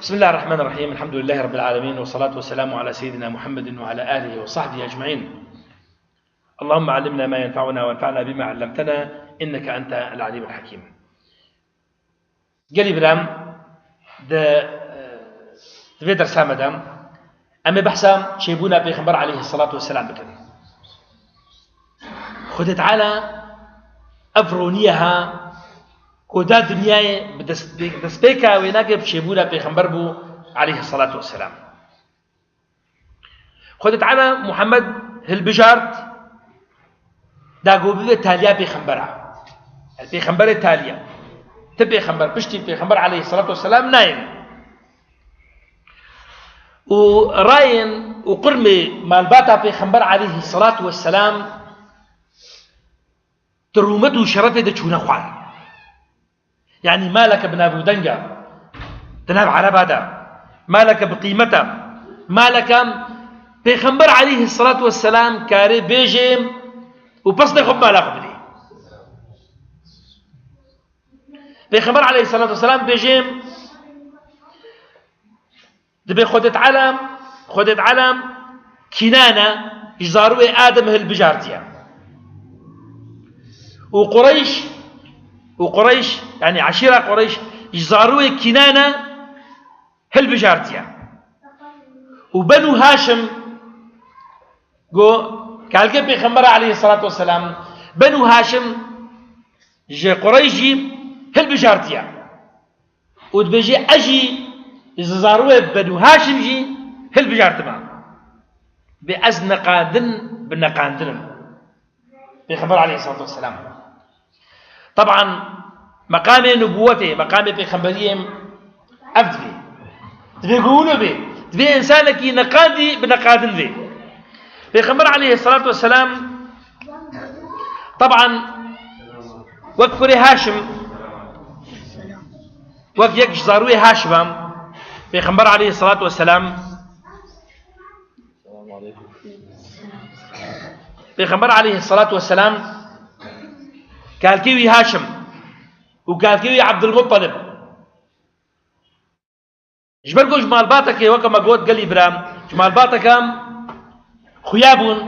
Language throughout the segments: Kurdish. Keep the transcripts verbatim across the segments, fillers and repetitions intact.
بسم الله الرحمن الرحيم. الحمد لله رب العالمين، والصلاة والسلام على سيدنا محمد وعلى آله وصحبه أجمعين. اللهم علمنا ما ينفعنا وانفعنا بما علمتنا إنك أنت العليم الحكيم. Gelî biram, di, di vê dersa me de em ê behsa çêbûna Pêxember aleyhi salatu vesselam bikin. Xwedê Teala ev ronî ye ha ku da dinyayê bi dest, destpêka wênakê bi çêbûna Pêxember bû aleyhi salatu vesselam. Xwedê Teala Muhammed hilbijart da ku bibe taliya pêxembera. Yani pêxemberê taliya. Ti pêxember piştî pêxember aleyhissalatu vesselam nayên. Û rayên û qurmê malbata pêxember aleyhissalatu vesselam di rûmet û şerefê de çûne xwar. Yani maleke bi nav û denga di nav Ereba de, maleke bi qîmete, maleke Pêxember aleyhissalatu vesselam karê bêjê û pesnê xwe bi mala xwe bidê. Pêxember aleyhissalatu vesselam bêjê, Dibê Xwedê Teala, Xwedê Teala Kînane ji zarûyê Adem hilbijartiye. Û Qureyş, û Qureyş, yani eşîra Qureyş, ji zarûyê Kînane hilbijartiye. Û Benû Haşim, go, kalkê Pêxembera aleyhissalatu vesselam, Benû Haşim ji Qureyş jî hilbijartiye. Û dibêje, ez jî ji zarûyê Benû Haşim jî hilbijartime. Bê ez neqandin bi neqandin im. Pêxember aleyhissalatu vesselam. Teban, meqamê nubûwetê, meqamê pêxemberiyê ev divê. Divê ku wilo bê. Divê însanekî neqandî bi neqandin bê. Pêxember aleyhissalatu vesselam, teban, wek kurê Haşim, wek yek ji zarûyê Haşim e, Pêxember aleyhissalatu vesselam, Pêxember aleyhissalatu vesselam, kalkê wî Haşim û kalkê wî Abdulmuttalib. Ji ber ku ji malbateke, weke me got gelî bira, ji malbateke xuya bûn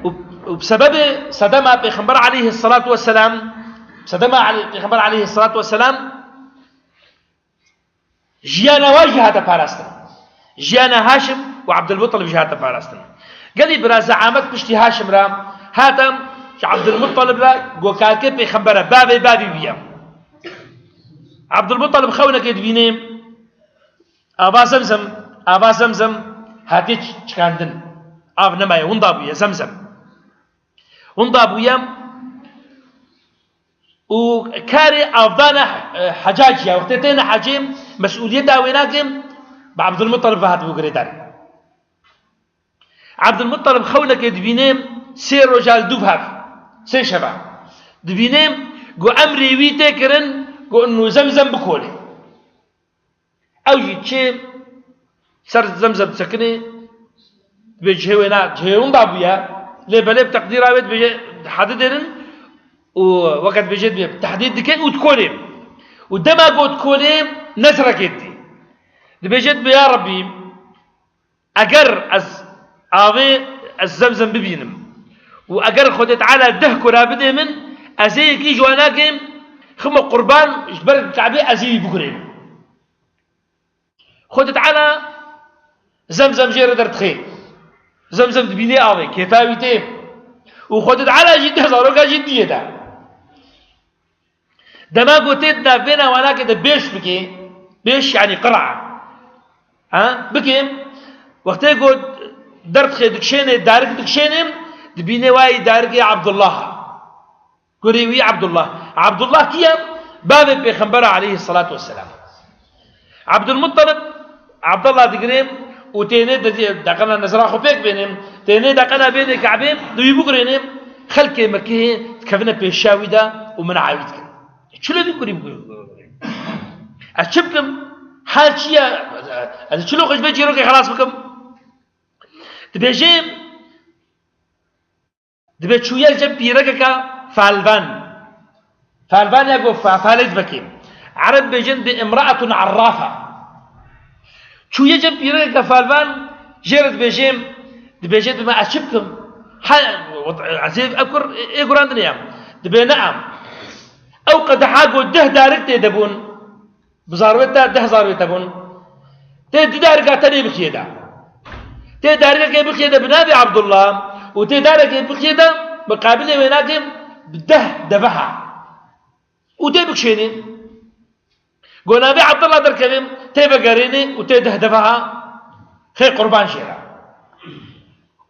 û, û bi sebebê sedema Pêxember aleyhissalatu vesselam, sedema Ali-, Pêxember aleyhissalatu vesselam jiyana wan jî hate parastin. Jiyana Haşim û Abdulmuttalib jî hate parastin. Gelî bira zeamet piştî Haşim re hate ji Abdulmuttalib re, go kalkê Pêxember e, bavê bavî wî ye. Abdulmuttalib xewnekê dibîne, ava Zemzem, ava Zemzem hatiye ç-, çikandin. Av nemaye, winda bûye Zemzem. Winda bûye û karê avdana, e, hecacî ya. Wextê têne hecê, mesûliyeta wê nake, bi Abdulmuttalib ve hatibû girêdan. Abdulmuttalib xewnekê dibîne sê roja li dûv hev, sê şeva. Dibîne ku emrê wî tê kirin ku inu Zemzem bikolê. Ew jî çê ser Zemzem disekinê, dibê cihê wê na, cihê winda bûye, lê belê bi teqdîra wê dibêje hedi dêrin û weke dibêje dibê tehdîd dike û dikolê. Û dema got kolê, nezrekê didî. Dibêje dibê ya Rebbî, eger ez avê, ez Zemzem bibînim û eger Xwedê Teala deh kura bidê min, ez ê yekî ji wan nakêm, xime qurban ji ber Kabê ez ê wî bigurêm. Xwedê Teala Zemzem jê re derdixê. Zemzem dibînê avê, kêfa wî tê. Û Xwedê Teala jî deh zaroka jî diyê de. Dema ku tê di navbêna wanakê de bêş bikê, bêş yanî qira. Ha? Bikê, wextê ku derdixê dikişênê, darik dikişênê, dibînê wayî darikê Abdullah. Kurê wî Abdullah. Abdullah kî ye? Bavê Pêxembera aleyhissalatu vesselam. Abdulmuttalib, Abdullah digirê û tênê de-, deqena nezra xwe pêk bênê. Tênê deqena bênê Kabê, di wî bigurênê. Xelkê Mekkeyê dikevine pêşiya wî de û min awî dikin. Çilo vî kurî bigurê? Ez çi bikim? Hal çi ye? Ez çilo xwe ji vê çîrokê xelas bikim? Dibêjê, Dibê çûye li cem pîrekeke falvan. Falvan ya ku fa-, falê dibekê. Ereb bêjin bi imraetun arrafa. Çûye cem pîreke falvan, jê re dibêje, dibêje dime ez çi bikim? Ha, ez ê ev kur ê gurandinê em. Dibê ne em. Ew qedeha ku deh darik tê de bûn, bi zarwê te, deh zarwê te bûn. Tê du darika tenê bixiyê de. Tê darikekê bixiyê de bi navê Abdullah û tê darekê bixiyê de, miqabilê wê nake bi deh deveha. Û tê bikişênê. Go navê Abdullah derkevê, tê vegerênê û tê deh deveha xê qurban jê re.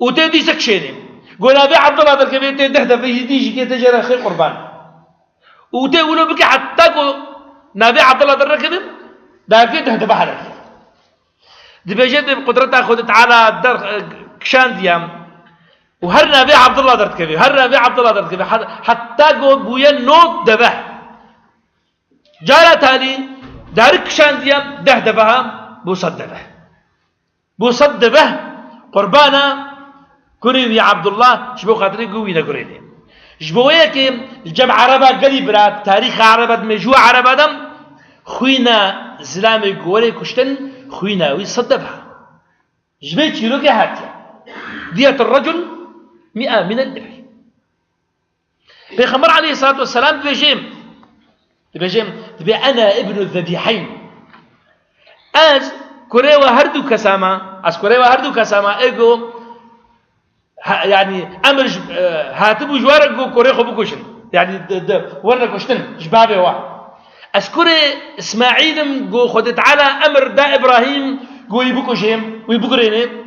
Û tê dîse kişênê. Go navê Abdullah derkevê, tê deh devehî dî jî kê tê jê re xê qurban. Û tê wilo bike heta ku navê Abdullah dernekevê, dayakê deh deveha derkevê. Dibêje dê bi qudreta Xwedê Teala der, e, kişandiye. Û her navê Abdullah derdikeve, her navê Abdullah derdikeve. Hat-, heta ku bûye nod deve. Cara talî darik kişandiye deh deve ha, bû sed deve. Bû sed deve qurbana kurê wî Abdullah ji bo xatirê ku wî negurênê. Ji bo wê yekê li cem Ereba gelî bira, tarîxa Ereba di mêjûya Ereba de xwîna zilamê ku werê kuştin, xwîna wî sed deve. Ji vê çîrokê hatiye. Diyetur recul mi'a minel ibil. Pêxember aleyhissalatu vesselam dibêje, dibêje, dibê ene ibnu zebiheyn. Ez kurê we her du kesa me, ez kurê we her du kesa me, ê go, ha, yani, emir ji, e, hatibû ji we re go kurê xwe bikuşin. Yani, de, de, werne kuştin ji bavê we. Ez kurê Îsmaîl im, go Xwedê Teala emir da Îbrahîm, go wî bikujê, wî bigurênê.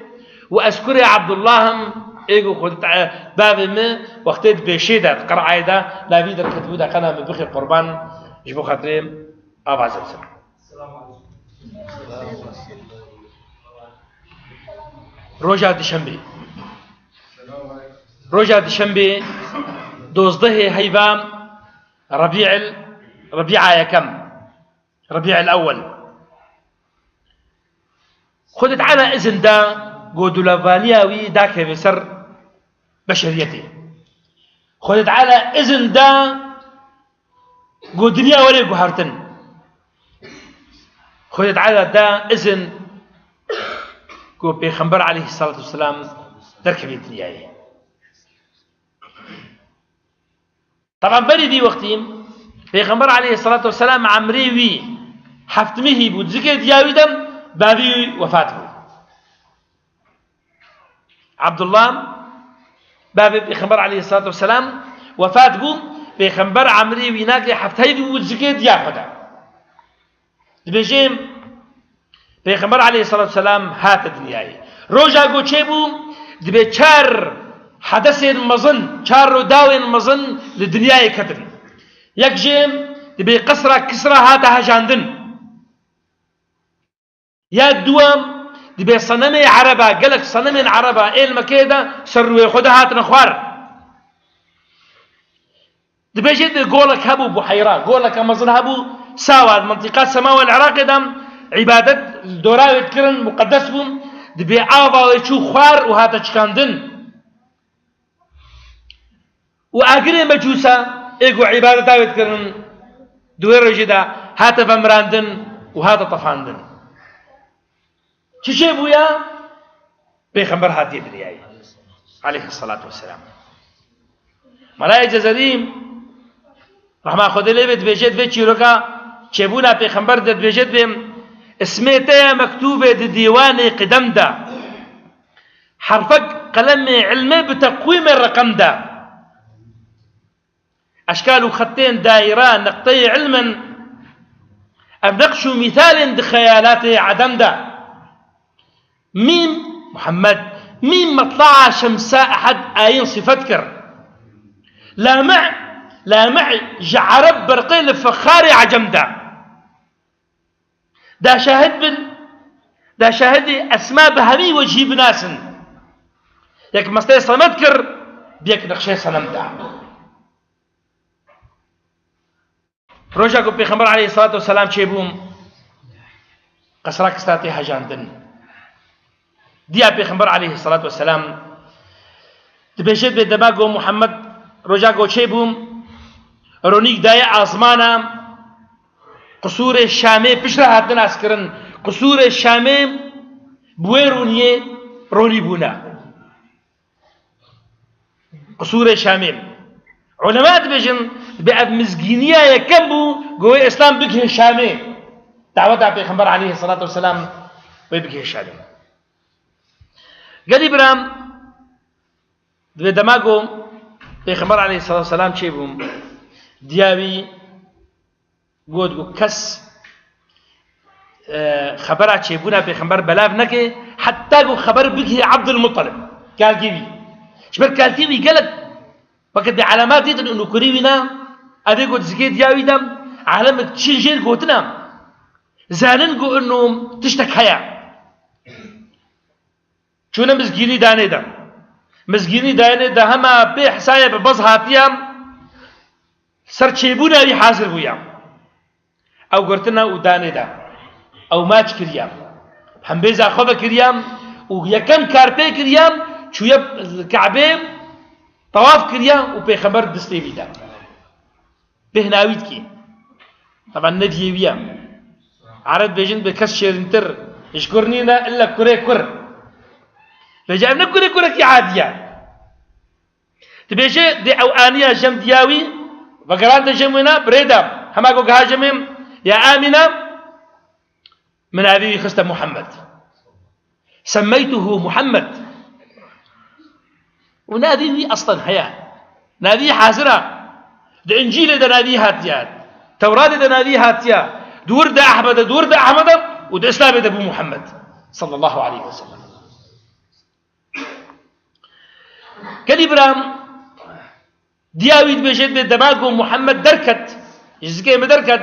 Û ez kurê Abdullah im, ê go Xwedê Teala, bavê min wextê di pêşê de, di qirayê de, navî derketibû de qena min bixê qurban, ji bo xatirê ava Zemzem. Roja Dişembê. Roja Dişembê, dozdehê heyva, Rebî'il, Rebî'a yekem, Rebî'il Ewwel. Xwedê Teala izin da ku dulavaniya wî dakeve ser beşeriyetê. Xwedê Teala izin da ku dinya were guhertin. Xwedê Teala da izin ku Pêxember aleyhissalatu vesselam derkeve dinyayê. Taban berî vî wextî Pêxember aleyhissalatu vesselam emrê wî heft mehî bû, zikê diya wî de bavî wî wefat bû. Abdullah, bavê Pêxember aleyhissalatu vesselam wefat bû, Pêxember emrê wî nake heft heyvî bû zikê diya xwe de. Dibêje, Pêxember aleyhissalatu vesselam hate dinyayê. Roja ku çêbû, dibê çar hedesên mezin, çar rûdawên mezin li dinyayê ketin. Yek jê dibê qesra Kisra hate hejandin. Ya dua dibê senemê Ereba, gelek senemên Ereba ê li Mekeyê de ser rûyê xwe de hatine xwar. Dibêje dê golek hebû, buheyra, goleke mezin hebû, sawa, mintîqa Semawa li Iraqê de îbadet li dora wê dikirin, muqedes bû, dibê ava wê çû xwar û hate çikandin. Û agirê mecûsa ê ku îbadeta wê dikirin, di wê rojê de hate vemirandin û hate tefandin. Çi çêbûya? Pêxember hatiye dinyayê. Aleyhissalatu vesselam. Melayê Cezerî, rehma Xwedê lê bê, dibêje di vê çîroka çêbûna Pêxember de dibêje dibê, ismê te ye mektûbê di dîwanê qidem de. Herfek qelemê ilmê bi teqwîmê reqem de. Eşkal û xetên daîra neqteyê ilm in. Ev neqş û mîsalên di xeyalatê edem de. Mîm, Muhammed, mîm metlaa şemsa ehed ayin sifet kir. Lame', lame' ji ereb berqê li fexarê ecem de. Da şahid bin, da şahidê esma bi hemî wecihî binasin. Yek mestê semed kir, bi yek nexşê senem da. Roja ku Pêxember aleyhissalatu vesselam çêbû, qesra Kisra tê hejandin. Diya Pêxember aleyhissalatu vesselam dibêje dibê dema ku Muhammed roja ku çêbû, ronîk daye asmana, qisûrê Şamê piştre hatin naskirin. Qisûrê Şamê bi wê rûniyê ronî bûne. Qisûrê Şamê. Ulema dibêjin, bi ev mizgîniya yekem bû, ku wê Îslam bigihê Şamê. Daweta Pêxember aleyhisselatu vesselam wê bigihê Şamê. Gelî biram, dibê dema ku Pêxember aleyhisselatu vesselam çêbû, diya wî got, got, kes, e, xebera çêbûna Pêxember belav neke, heta ku xeber bigihê Abdulmuttalib, kalkî wî. Ji ber kalkî wî gelek wekî dê elemat dîtin û kurî wî ne, evê got zikê diya wî de, elemek çin jêr gotina, zanin ku ino tiştek heye. Çûne mizgînî danê de. Mizgînî danê de hema pê hesayê bi baz hatiye, ser çêbûna wî hazir bûye. Ew girtine û danê de. Ew maç kiriye. Hembêza xwe vekiriye û yekem kar pê kiriye, çûye Kabê, tewaf kiriye û Pêxember distê wî de. Bêhna wî dikî. Taban ne diyê wî ye. Ereb dibêjin bi kes şêrîntir ji kur nîne, illa kurê kur. Vêca ev ne kurê kurekî adî ye. Dibêje dê ew aniya jem diya wî, vegerande jem wêna, birê de. Hema ku giha jemê, ya Amîne, min navê wî xiste Muhammed. Semmeytuhu Muhammed. Û navê wî eslen heye. Navê hazir e. Di Încîlê de navê hatiye. Tewratê de navê hatiye. Di wir de Ehmed e, di wir de Ehmed e û di Îslamê de bû Muhammed. Sallallahu aleyhi ve sellem. Gelî biram, diya wî dibêje, dibê dema ku Muhammed derket, ji zikê min derket,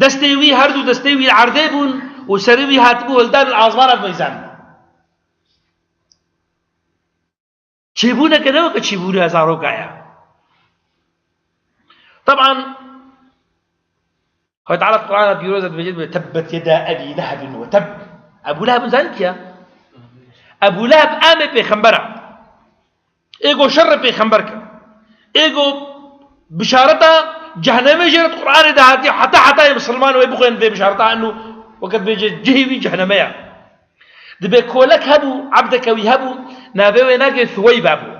destê wî, her du destê wî erdê bûn û serê wî hatibû hildan li azmana dimeyzand. Çêbûneke ne weke çêbûna zaroka ye. Teban, Xwedê Teala Qur'ana pîroz de dibêje, dibê, "Tebbet yeda Ebî Lehebin ve tebb." Ebû Leheb zanî kî ye? Ebû Leheb amê pêxember e. Ê go şerê pêxember kir. Ê go bişareta cehnemê jê re di Qur'anê de hatiye, heta heta yê misilman wê bixwên vê bişareta eno weke dibêje cihê wî cehneme ye. Dibê kolek hebû, ebdeke wî hebû, navê wê nagê Suweyba bû.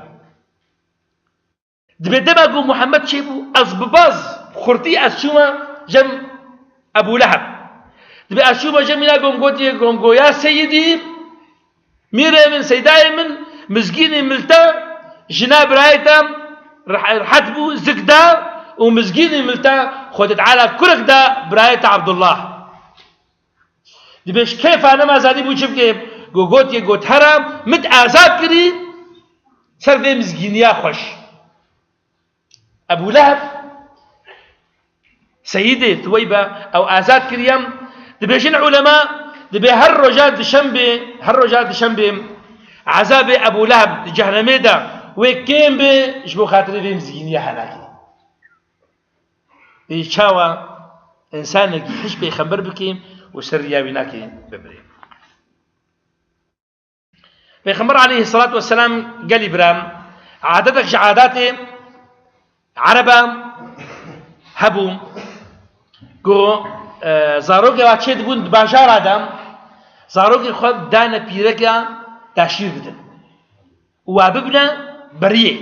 Dibê dema ku Muhammed çêbû, ez bi baz xurtî ez çûme cem Ebû Leheb. Dibê ez çûme cem mîna ku min gotiye, ku min got, "Ya Seyidî, mîrê min, seydayê min, mizgînî mil te, jina birayê te reh-, rehet bû, zik da û mizgînî mil te Xwedê Teala kurek da birayê te Abdullah." Dibê ji kêfa nema zanîbû çi bike, go gotiye, got, "Here, min azad kirî ser vê mizgîniya xweş." Ebû Leheb, Seyidê Suweyba, ew azad kiriye. Dibêjin ulema, dibê her roja dişembê, her roja dişembê ezabê Ebû Leheb di cehnemê de wê kêm be, ji bo xatirê vê mizgîniya henakê. Ê çawa însanekî hişk pêxember bike û ser riya wî nake bimire? Pêxember aleyhisselatu vesselam gelî bira, adetek ji adatê Ereba hebû ku, e, zarokê wa çêdibûn di bajara de, zarokê xwe dane pîreke daşîr bidin û wa bibine beriyê.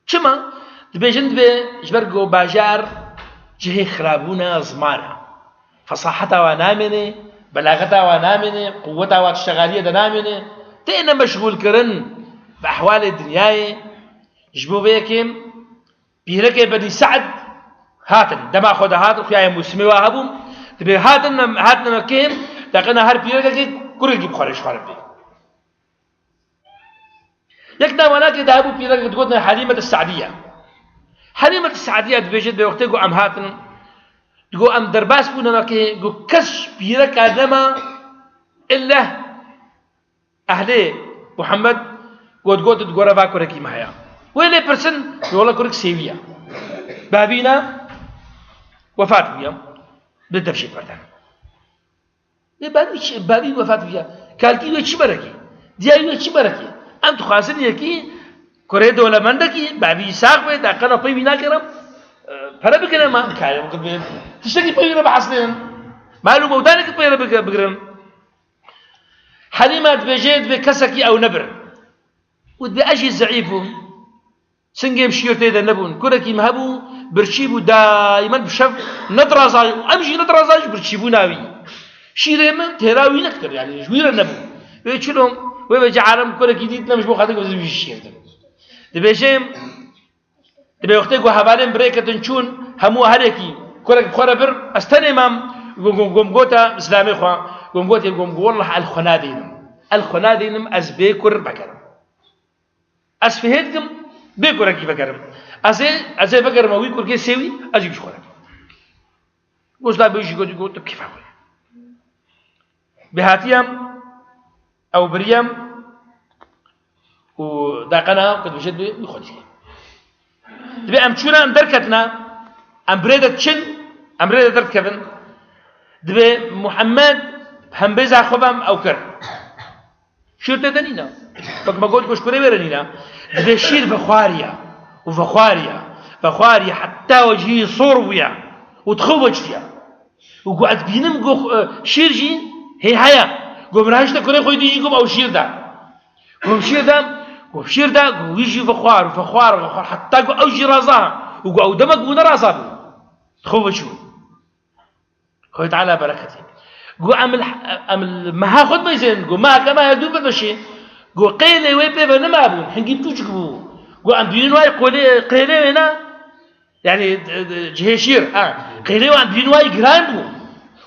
Çima? Dibêjin dibê ji ber ku bajar cihê xirabûna ziman e. Fesaheta wa namêne, belaxeta wa namêne, quweta wa tiştegaliyê de namêne. Têne meşxûlkirin bi ehwalê dinyayê. Ji bo vê yekê pîrekê Benî Se'd hatin. Dema xwe de hatin, xuya yê mûsimê wa hebû. Dibê hatin, hatine Mekkê, deqina her pîrekekê kurekî bi xwe re ji xwe re bê. Yek di wana ke dahebû pîrek digotin Helîmet Se'diye. Helîmet Se'diye dibêje, dibê wextê ku em hatin, digo em derbas bûne Mekkê, ku kes pîreka nema ille ehlê Muhammed, got got digore va kurekî me heye. Wê lê pirsin, wela kurek sêwî ye. Bavî ne wefat bûye. Bi devşê berde. Lê bavî çi, bavî wefat bûye. Kalkî wê çi berekî? Diyayî wê çi berekî? Em dixwazin yekî kurê dewlemendekî, bavî sax be, deqena pey wî nakene, e, pere bikene ma, kare bikir be. Tiştekî pey wî re biheslin. Mal û mewdanekî pey re bike-, bigirin. Helîma dibêje, dibê kesekî ew nebir. Û dibê ez jî zeîf bûm. Singêm şîr tê de nebûn. Kurekî min hebû, birçî bû, daimen bi şev nedirazay û em jî nedirazay ji birçîbûna wî. Şîrê min têra wî nedikir, yanî ji wî re nebû. Wê çilo, wê vêca alem kurekî dît, ne min ji bo xwe dikim ez wî jî şîr dikim. Dibêje, dibê wextê ku hevalên bi rê ketin çûn, hemû herekî kurek bi xwe re bir, ez tenê mam, gom, gom, gom gota zilamê xwe, gom gotê, gom, gom, wallah el xwe nadînim. El xwe nadînim, ez bê kur vegerim. Ez fihê dikim, bê kurekî vegerim. Ez ê, ez ê vegerime wî kurkê sêwî, ez jî bi ji xwe re. Gozla bê jî gotî, got, tu kêfa xwe ye. Bê hatiyem, ew biriyem û daqena ku dibêje dibê wî xwe dikê. Dibê em çûne, em derketine, em bi rê de diçin, em rê de derdikevin. Dibê Muhammed hembêza xwe ve em ew kir. Şîr tê de nîne. Wek me got, goşkurê wê re nîne. Dibê şîr vexwariya û vexwariya, vexwariya heta wecihî sor bûye û dixew veçiriye. Û ku ez bînim ku, e, şîr jî hê heye. Ku min rahişte kurê xwe dî jî ku ew şîr da. Ku min şîr da, ku şîr da, ku wî jî vexwar û vexwar û vexwar heta ku ew jî raza. Û ku ew demek bû ne raza bû. Dixew veçû. Xwedê Teala bereketê. Got, em li, em li meha xwe dimeyzên. Got, meha ke meha dû bimeşê. Got, qêlê wê pê ve nemabûn. Hingî piçûk bû. Got, em dînin wayê qolê, qêlê wê ne? Yanî, d-, d-, cihê şîr, ha. Qêlê wan dînin wayê giran bû.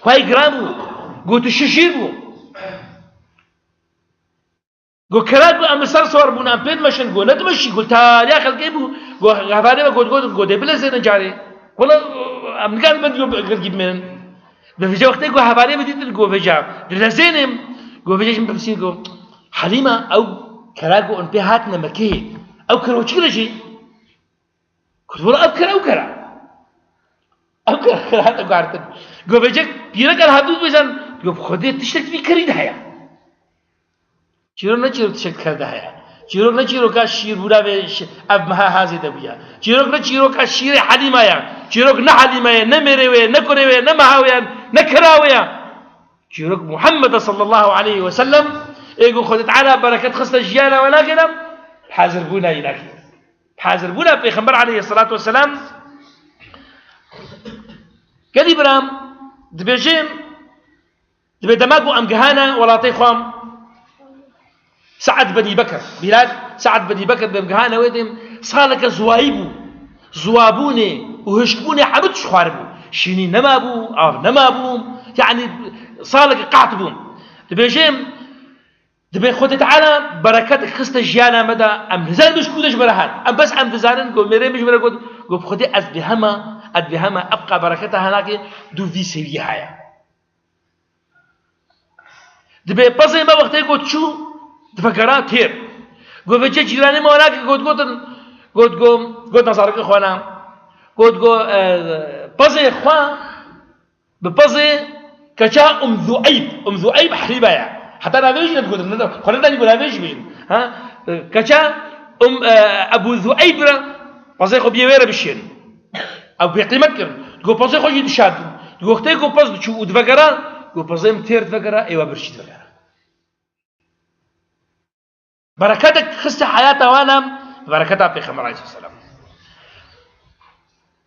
Wayê giran bû. Got, tu şişîr bû. Got, kera ku em li ser siwar bûn, em pê dimeşin, got, nedimeşî, got, taliya xelkê bû, got, hevalê me got, got, got, dê bilezênin carê. Wela, em nikarin bin yo gilgî bimênin. Bi vêca wextê got, hevalê me dîtin, got, vêca, dilezênim, got, vêca jî min bipirsiye, got, Helîma, ew kera ku hûn pê hatine Mekeyê, ew kero çi kira jî? Got, wela ev kira, ew kira. Ew kira, kira hate guhertin. Got, vêca pîrek el hatû dibêjin, got, bi Xwedê tiştek vî kirî de heye. Çîrok ne çîrok tiştek kerde heye. Çîrok ne çîroka şîrbûna vê ş-, ev meha hazê de bûye. Çîrok ne çîroka şîrê Helîma ye. Çîrok ne Helîma ye, ne mêrê wê, ne kurê wê, ne meha wê ye, ne kira wê ye. Çîrok Muhammed sallallahu aleyhi ve sellem, ê ku Xwedê Teala bereket xiste jiyana we nakê de, hazirbûna yî nakê. Hazirbûna Pêxember aleyhissalatu vesselam. Gelî biram, dibêjim, Dibê dema ku em gihane welatê xwe, Se'd Benî Bekir, Bilal, Se'd Benî Bekir dibê em gihane wê dêm saleke ziwayî bû. Ziwabûnê û hişkbûnê hemû tişt xwaribû. Şînî nema bû, av nema bû. Yanî saleke qeht bû. Dibêjê, dibê Xwedê Teala bereketek xiste jiyana me de, em nizanin ji ku de ji me re hat. Em bes em dizanin ku mêrê min ji me re got, got, Xwedê ez dibê hema, ez dibê hema, ebqa bereketa henakê dû vî sewiyê heye. Dibê pezê me wextê got çû, divegera têr. Got vêca cîranê me wanakê got, gotin, got, got, got nazareke xwe na. Got, got, e, pezê xwe, bi pezê keça Um Zueyb, Um Zueyb Helîma ye. Heta navê jî nedigotin, ne, xwe nedanî ku navê jî bêjin. Ha? Keça Um, e, Ebû Zueyb re, pezê xwe biyê wê re bişêrin. Ew bêqîmet kirin. Digo pezê xwe jî dişandin. Digo wextê ku pez diçû û divegera, digo pezê min têr divegera, ê we birçî divegera. Bereketek xiste heyata wan e, bereketa Pêxember aleyhisselam.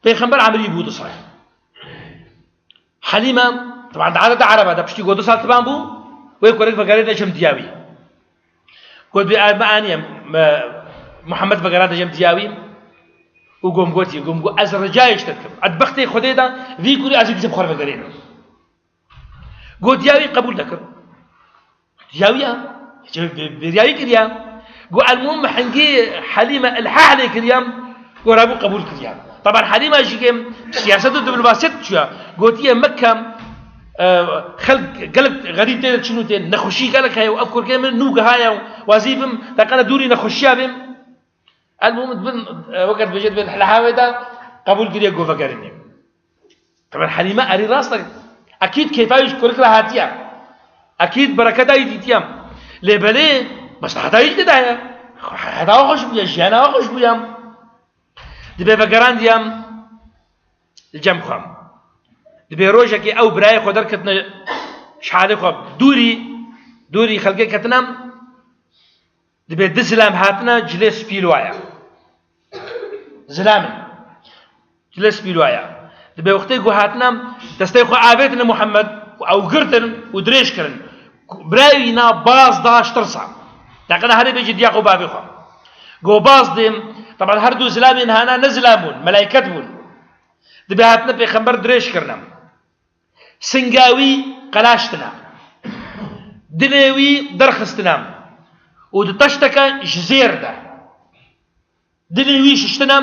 Pêxember emrî bû du sal. Helîme, teban di adeta Ereba de piştî ku du sal tiban bû, wê kurek vegerêne cem diya wî. Got, "Bi me aniye, me, Muhammed vegerane cem diya wî." Û gom gotiye, gom got, "Ez ricayê ji te dikim. Ez bextê Xwedê de vî kurî ez ê dîse bi xwe re vegerênim." Got, "Diya wî qebûl dekir." Diya wî ya. Bê-, bêriya wî kiriya. Got, "Elmuhim hingî Helîme ilhah lê kiriya." Got, "Rabû qebûl kiriya." Teban Helîma jî ke siyaset û diplomasiyet çûya. Gotiye Mekke, e, xelk gelek xerîb tê de çin û tê nexweşî gelek heye û ev kurkê min nû gihaye û wazî bim, teqene dûrî nexweşiya bim. Elmuhim bin, e, weke dibêje dibên leha wê de qebûl kiriye ku vegerîne. Teban Helîme erî rast e. Ekîd kêfa wî ji kurik re hatiye. Ekîd bereketa wî dîtiye. Lê belê mesleheta wî jî tê de heye. Heta xweş bûye, jiyana xweş bûye. Dibê vegerandiye li cem xwe. Dibê rojekê ew birayê xwe derketine ji halê xwe dûrî, Dorî xelkê ketine, dibê du zilam hatine, cilê spî li waya. Zilam in. Cilê spî li waya. Dibê wextê ku hatine, destê xwe avêtine Muhammed û ew girtin û dirêj kirin. Birayê wî na baz da ji tirsa. Deqina herê bêjî diya xwe bavê xwe. Go baz dêm, teban her du zilamên hana ne zilam bûn, melayket bûn. Dibê hatine pêxember dirêj kirine. Singa wî qelaştine. Dilê wî derxistine. Û di teşteke ji zêr de. Dilê wî şiştine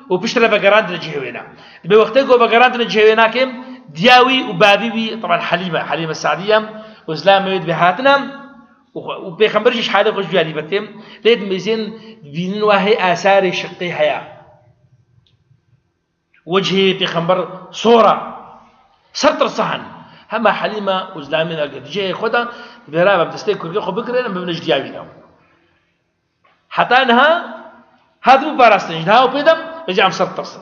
û piştre vegerandine cihê wêne. Dibê wextê ku vegerandine cihê wêne ke, diya wî û bavî wî, teban Helîme, Helîme Sadiye û zilamê wê dibê hatine û xwe, û pêxember jî ji halê xwe ji duya lî vetê. Lê dimêzên dibînin wa hê asarê şiqê heye. Wecihê pêxember sor e. Ser tirsa hene. Hema Helîme û zilamê ne girtî cihê xwe de, dibê rabem destê kurkê xwe bigirê, em bibine ji diya wî de. Heta niha hatibû parastin. Ji niha û pê de, bêje em ser tirsin.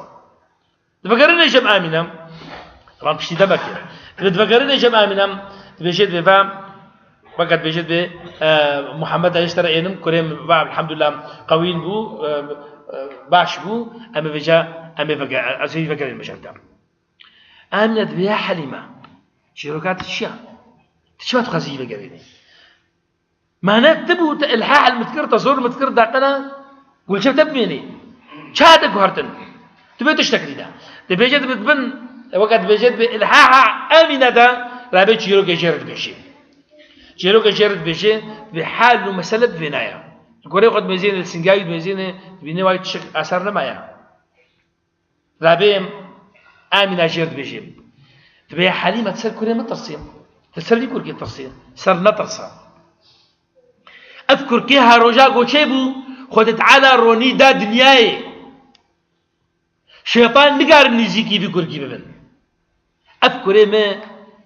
Divegerîne cem Amîne. Teban piştî demekê. Dibê divegerîne cem Amîne, dibêje dibê va, Weke dibêje dibê, e, Muhammed ez ji te re ênim, kurê min va, elhamdulillah, qewîn bû, e, e, baş bû, em ê vêca, em ê vege-, ez ê vegerînim cem te. Amîne dibê, ya Helîme, çîroka tu çi ya? Tu çima dixwazî vegerînî? Mane tu bû, tu ilhah li min dikir, te zor li min dikir, daqena, gulçe te bimênî. Ça te guhertin? Tu bê tiştek dîne. Dibêje dibit bin, weke dibêje dibê ilhaha Amîne de, rabê çîrokê jê re dibêjê. Çîrokê jê re dibêjê, dibê hal û mesele bi vêna ye. Gorê xwe dimêzêne, li Singavî dimêzêne, dibîne wayî tiştek asar nemaye. Rabê Amîna jê re dibêje. Dibê Helîme, tu ser kurê min tirsê. Tu ser vî kurkê tirsê. Ser netirse. Ev kurkê her roja goçê bû, Xwedê Teala ronî da dinyayê. Şeytan nikarin nêzîkî vî kurkî bibin. Ev kurê me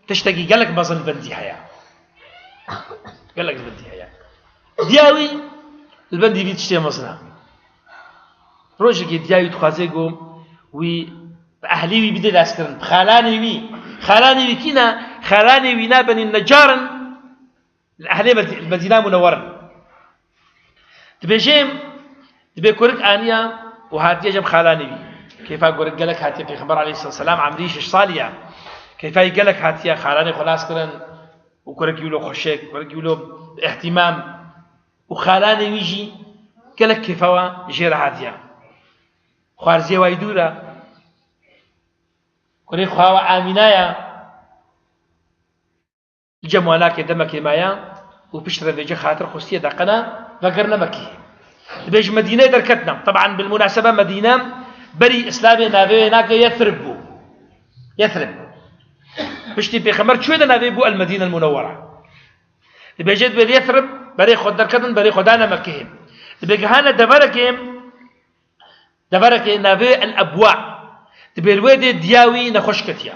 tiştekî gelek mezin li bendî heye. Gelek li bendî heye. Diya wî li bendî vî tiştê mezin e. Rojekê diya wî dixwaze ku wî bi ehlê wî bide destkirin, bi xalanê wî. Xalanê wî kî ne? Xalanê wî ne Benî Necar in. Li ehlê Med-, Medîna Munewwer in. Dibêje, dibê kurik aniya û hatiye cem xalanê wî. Keyfa kurik gelek hatiye, Pêxember aleyhisselam emrî şeş salî ye. Keyfa wî gelek hatiye, xalanê xwe nas kirin û kurik wilo xweşik, kurik wilo bi îhtîmam û xalanê wî jî gelek keyfa wan jê re hatiye. Xwarziyê wayî dûr e. Kurê xwe wa Amîna ye. Li cem wan nake demekê maye û piştre vêce xatir xwestiye deqena vegirine Mekî. Dibê ji Medîneyê derketine. Teban bil munasebe Medîne berî Îslamê navê wê nake Yethrib bû. Yethrib. Piştî Pêxember çûye de navê bû El Medîne El Munewwere. Dibêje dibê Yethrib berê xwe derketin, berê xwe dane Mekihê. Dibê gihane deverekê, deverekê navê El Ebwa. Dibê li wê dê diya wî nexweş ketiye.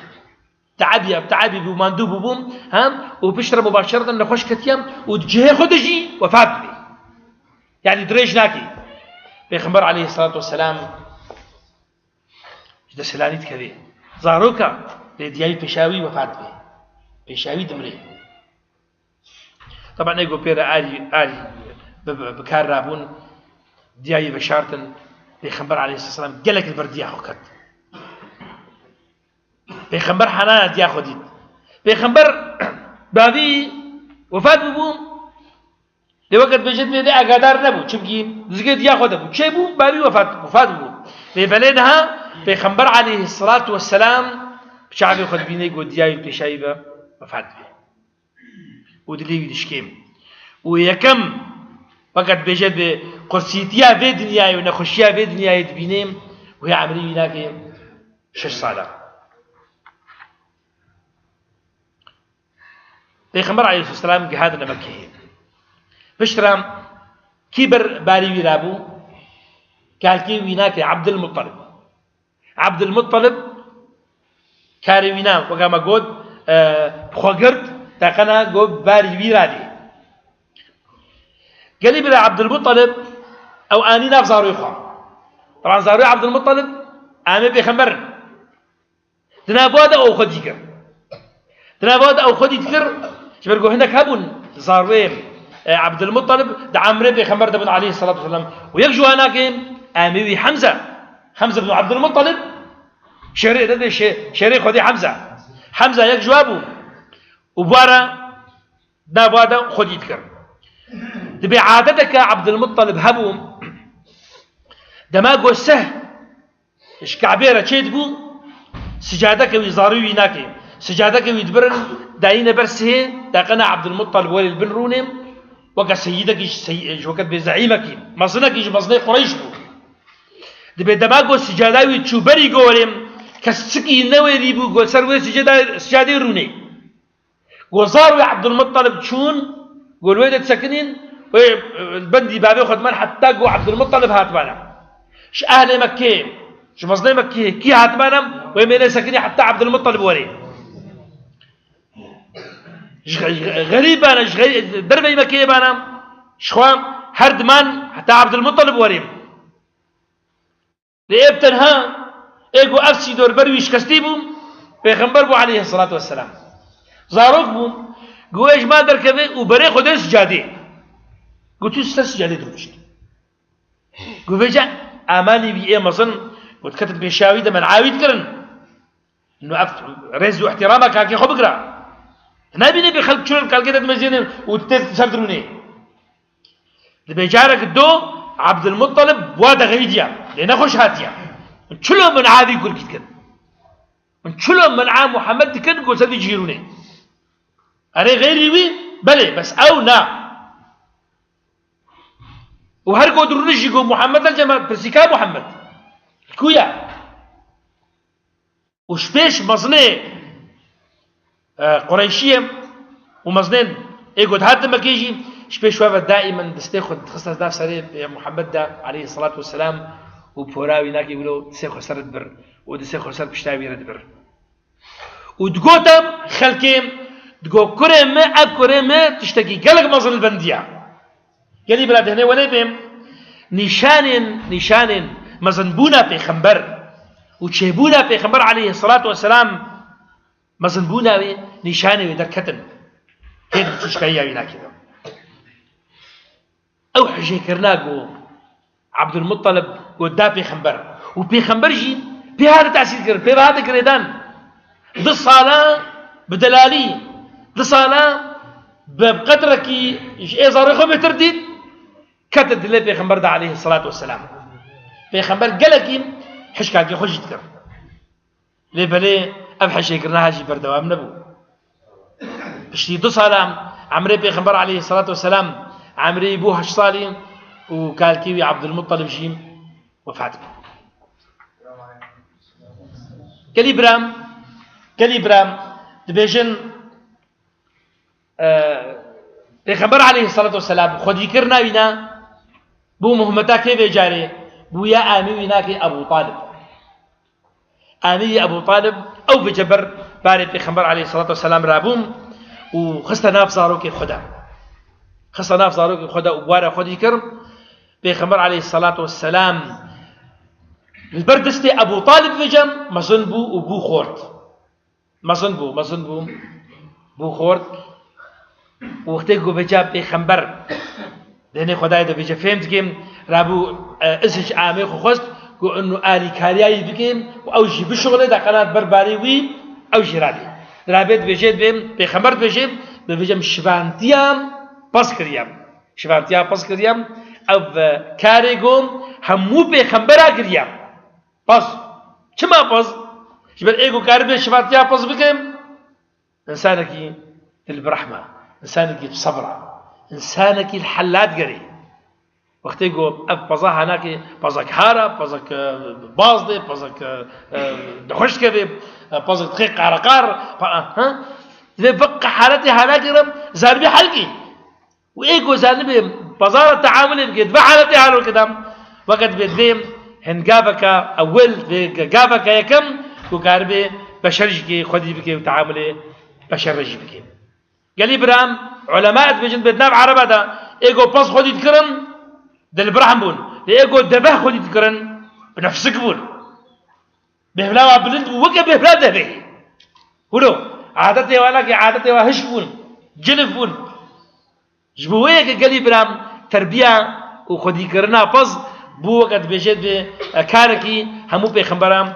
Teabiye, teabî bû, mandû bûbû, ha? Û piştre mubaşereten nexweş ketiye û di cihê xwe de jî wefat dibê. Yanî dirêj nake. Pêxember aleyhisselatu vesselam ji desthilanî dikeve. Zaroka lê diya wî pêşa wî wefat dibe. Pêşa wî dimrê. Teban ê ku pê re alî, alî bi, bi, bi kar rabûn, diya wî veşartin, Pêxember aleyhisselam gelek li ber diya xwe ket. Pêxember hana diya xwe dît. Pêxember bavî wefat bûbû. Lê weke dibêje dibê dê agadar nebû. Çimkî dizgê diya xwe de bû. Çê bû, bavî wefat, wefat bû. Lê belê niha Pêxember aleyhisselatu vesselam bi çavê xwe dibîne ku diya wî pêşa wî ve wefat dibe. Û dilê wî dişkêm. Û yekem, weke dibêje dibê qursîtiya vê dinyayê û nexweşiya vê dinyayê dibîne, wê emrê wî nake şeş sala. Pêxember aleyhisselam gihadine Mekkeyê. Piştre kî ber barî wî rabû? Kalkê wî nake Abdulmuttalib. Abdulmuttalib karê wî ne, weke me got, e, bi xwe girt, teqena got barî wî radê. Gelî bira Abdulmuttalib ew anî nav zarûyê xwe. Teban zarûyê Abdulmuttalib amê pêxember in. Di nav wa de ew xwedî kir. Di nav wa de ew xwedî dikir, ji ber ku hinek hebûn, zarwê, e, Ebdilmuttalib di emrê Pêxember de bin aleyhissalatu vesselam. Û yek ji wana ke amê wî Hemze, Hemze bin Ebdilmuttalib, şêrê de, de şê-, şêrê Xwedê Hemze. Hemze yek ji wa bû. Û bi wa re nav wa de xwedî dikir. Dibê adeteke Ebdilmuttalib hebû, dema ku seh ji Kabê re çêdibû, sicadeke wî zarû wî nake. Sicadeke wî dibirin, dayîne ber sihê, deqena Ebdilmuttalib werê li bin rûnê, weke seyîdekî ji sey-, ji weke bê zeîmekî, mezinekî ji mezinê Qureyş bû. Dibê dema ku sicada wî çû berî gorê, kes çikî newêrî bû, ku ser wê sicada-, sicadê rûnê. Ku zar wê Ebdulmuttalib çûn, ku li wê de disekinîn, wê, e, li bendî bavê xwe diman heta ku Ebdulmuttalib hatibana. Ji ehlê Mekkê, ji mezinê Mekkê kî hatibana, wê mêne sekinî heta Ebdulmuttalib werê. Ji xe-, ji xerîb bana, ji xerî-, derveyî Mekkeyê bana, ji xwe her diman heta Ebdulmuttalib werê. Lê ev tenha, ê ku ev sîdor ber wî şikestî bû, Pêxember bû aleyhisselatu vesselam. Zarok bû, ku wê ji mal derkeve û berê xwe de sicadê. Ku tu ser sicadê dirûşt. Ku vêca amanî wî ê mezin, ku diketin pêşiya wî de men'a wî dikirin. Ino ev rêz û ihtirama kalkê xwe bikira. Nabîne bê xelk çûn kalkê de dimezînin û tê ser dirûnê. Dibê carek do Ebdulmuttalib wa de xeydiya. Lê nexweş hatiya. Min çilo min avî kurkî dikin. Min çilo min a Muhammed dikin ku sedî cîrûnê. Erê xeyrî wî, belê, bes ew na. Û her ku dirûnê jî ku Muhammed el cema pirsîka Muhammed. Ku ya? Û ji pêş mezinê, e, Qureyşiyê û mezinên ê ku dihatin Mekkê jî, ji pêş we ve daîmen destê xwe dixiste nav serê, e, Muhammed de aleyhisselatu vesselam û pora wî nakê wilo distê xwe ser dibir û distê xwe ser pişta wî re dibir. Û digote xelkê, digo, "Kurê me, ev kurê me tiştekî gelek mezin li bendiya." Gelî bira dehnê welê bêm, nîşanên, nîşanên mezinbûna Pêxember û çêbûna Pêxember aleyhisselatu vesselam, mezinbûna wê, nîşanê wê derketin. Hê di tişkayî ya wî nakê de. Ew hijêkirina ku Ebdulmuttalib ku da Pêxember. Û Pêxember jî pê hate tesîr kirin, pê ve hate girêdan. Du sala bi delalî, du sala bi qedrekî ji êzarê xwe bêtir dît, kete dilê Pêxember de aleyhisselatu vesselam. Pêxember gelekî hişkakê xwe jî dikir. Lê belê ev hişêkirina jî berdewam nebû. Piştî du sala emrê Pêxember aleyhisselatu vesselam, emrê bû heşt salî û kalkî wî Ebdulmuttalib jî wefat bû. Gelî biram, gelî biram, dibêjin, e, Pêxember aleyhisselatu vesselam xwedîkirina wî ne bû muhmeta kê vê carê, bûye amî wî nakê Ebû Talib. Amî Ebû Talib, ew vêce ber barê Pêxember aleyhisselatu vesselam rabûn û xiste nav zarokê xwe de. Xiste nav zarokê xwe de û bi wa re xwedî kir. Pêxember aleyhisselatu vesselam li ber destê Ebû Talib vêce mezin bû û bû xort. Mezin bû, mezin bû, bû xort. Û wextê ku vêca Pêxember, dehnê Xwedayê de vêca fêm dikim, rabû, e, izin ji amê xwe xwest ku inu alîkariya wî bikim û ew jî bişuxile, de qenat ber barê wî, ew jî radê. Rabê dibêje, dibê, Pêxember dibêje, dibêje min şivantiya pez kiriye. Şivantiya pez kiriye. Ev, e, karê ku hemû pêxembera kiriye. Pez. Çima pez? Ji ber ê ku karibe şivantiya pez bike, însanekî dilbirehme, însanekî bi sebr e, însanekî li hela digerê. Wextê ku ev peza hanakê, pezek har e, pezek, e, baz dê, pezek, e, e, dixweş dikeve, e, pezek dixê qareqar, pa-, ha? Divê bi qeharetê hanakê re zaribî helkî. Û ê ku zanibê pezara teamulê bike, di vê haletê halo kidam, weke dibê divê hin gaveke ewil, divê gaveke yekem ku karibê beşer jî kê xwedî bike û teamulê beşer re jî bike. Gelî biram, ulema dibêjin, dibê di nav ereba de ê ku pez xwedî dikirin, dilbirehn bûn. Lê ê ku deveh xwedî dikirin, bi nefsik bûn. Bêhvla wa bilind bû, weke bêhvla devê. Hûro, adetê wa nake, adetê wa hişk bûn, cilif bûn. Ji bo wê yekê gelî biram terbiya û xwedîkirina pez bû weke dibêje dibê, e, karekî hemû pêxemberan,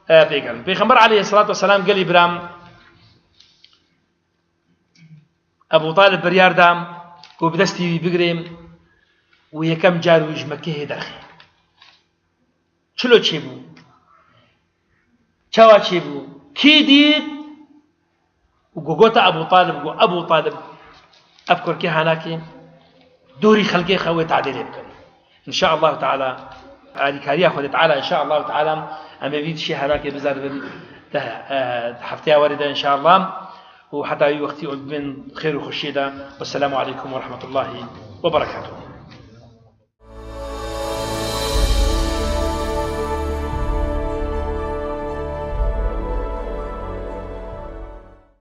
e, pê kirin. Pêxember aleyhisselatu vesselam gelî biram Ebu Talib biryar da ku bi destî wî bigirê û yekem car wî ji Mekkehê derxê. Çilo çêbû? Çawa çêbû? Kî dît? Û ku gote Ebu Talib, got, Ebu Talib, ev kurkê hanakê dorî xelkê xwe wê tadê lê bikin. Înşaallahu Teala, alîkariya Xwedê Teala, înşaallahu Teala, em ê vî tişê hanakê bizeribin te, e, hefteya werê de înşaallah. Û heta wî wextî hûn bibên xêr û xweşiyê de. Wesselamu aleykum we rahmetullahi we berekatuhu.